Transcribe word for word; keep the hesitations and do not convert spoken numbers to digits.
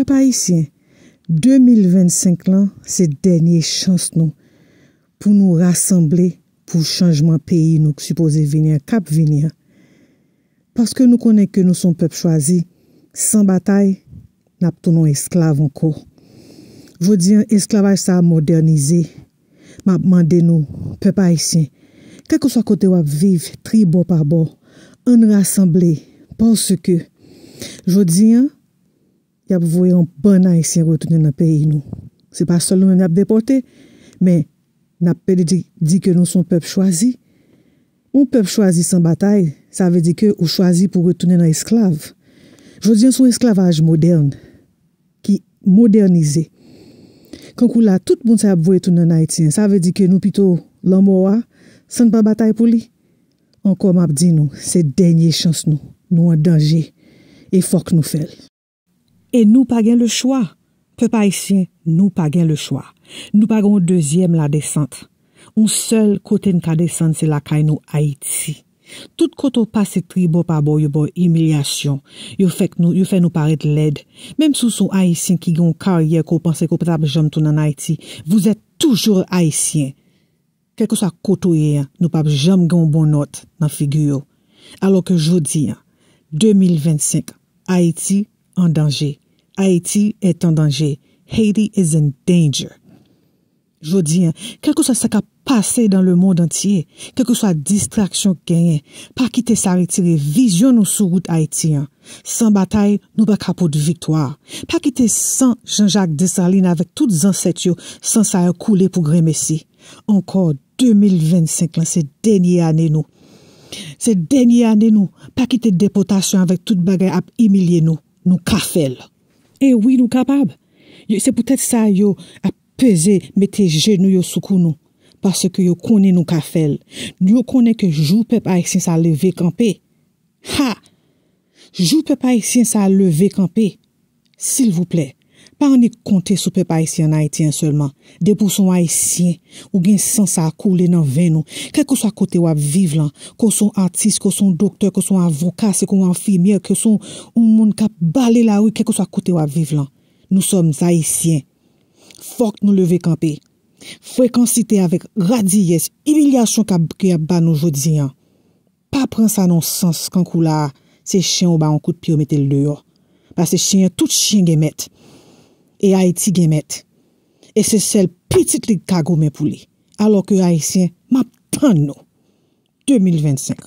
Pèp ayisyen, de mil vennsenk lan se dènye chans nou pou nou rasanble pou chanjman peyi nou k sipoze vini an, k ap vini an. Paske nou konnen ke nou se yon pèp chwazi, san batay, n ap tounen yon esklav ankò. Jodi an, esklavaj sa a modènize. M ap mande nou, pèp ayisyen, kèlkeswa kote w ap viv, tribò pa bò, ann rasanble, paske jodi an, y ap voye yon bann Ayisyen retounen nan peyi nou. Se pa sèl nou menm y ap depòte, men n ap pede di, di ke nou se yon pèp chwazi. Yon pèp chwazi san batay, sa vle di ke ou chwazi pou retounen nan esklav. Jodi an, se yon esklavaj modèn, ki modènize. Kankou la, tout moun sa y ap voye tounen ann Ayiti an, sa vle di ke nou pito lanmò a, san n pa batay pou li. Ankò, m ap di nou, se dènye chans nou. Nou an danje. E fòk nou fè l. E nou pa gen lechwa. Pèp ayisyen, nou pa gen lechwa. Nou pa gen yon dezyèm ladesant. Yon sèl kote n ka desann, se lakay nou, Ayiti. Tout kote w pase, tribò pa bò, yo ba w imilyasyon. Yo fè k nou, yo fè nou parèt lèd. Menm si w se yon Ayisyen ki gen yon karyè ke w panse ke w pa t ap janm tounen ann Ayiti, vous êtes toujours Haïtien. Kèlkeswa kote w ye an, nou p ap janm gen yon bon nòt nan figi yo. Alò ke jodi an, de mil vennsenk, Ayiti an danje. Haïti est en danger. Haiti is in danger. Jodi an, kèlkeswa sa k ap pase dans le monde entier, kèlkeswa distraksyon k genyen, pa kite sa retire vizyon nou sou wout Ayiti an. San batay, nou pa ka pot viktwa. Pa kite san Jean-Jacques Dessalines avèk tout zansèt yo, san sa yo koule pou grenmesi. Ankò, de mil vennsenk lan, se dènye ane nou. Se dènye ane nou. Pa kite depòtasyon avèk tout bagay ap imilye nou. Nou ka fè l. E wi, nou kapab. Yo, se poutèt sa yo ap peze, mete jenou yo sou kou nou. Paske yo konnen nou ka fè l. Yo konnen ke jou pèp ayisyen sa leve kanpe. Ha! Jou pèp ayisyen sa leve kanpe. Silvouplè, pa annik konte sou pèp ayisyen ann Ayiti an sèlman. Depi w se yon Ayisyen, ou gen san sa a koule nan venn ou. Kèlkeswa kote w ap viv lan, ke w se yon atis, ke w se yon doktè, ke w se yon avoka, ke w se yon enfimyè, ke w se yon, yon moun k ap bale lari, kèlkeswa kote w ap viv lan. Nous sommes Haïtiens. Fòk nou leve kanpe. Frekansite avèk radiyès, imilyasyon k ap, ke y ap ba nou jodi an. Pa pran sa nan sans kankou la, se chen ou ba yon kout pye ou mete l deyò. Paske chen an, tout chen gen mèt. E Ayiti gen mèt. E se sèl pitit li k ka goumen pou li. Alò ke Ayisyen, m ap tann nou. De mil vennsenk.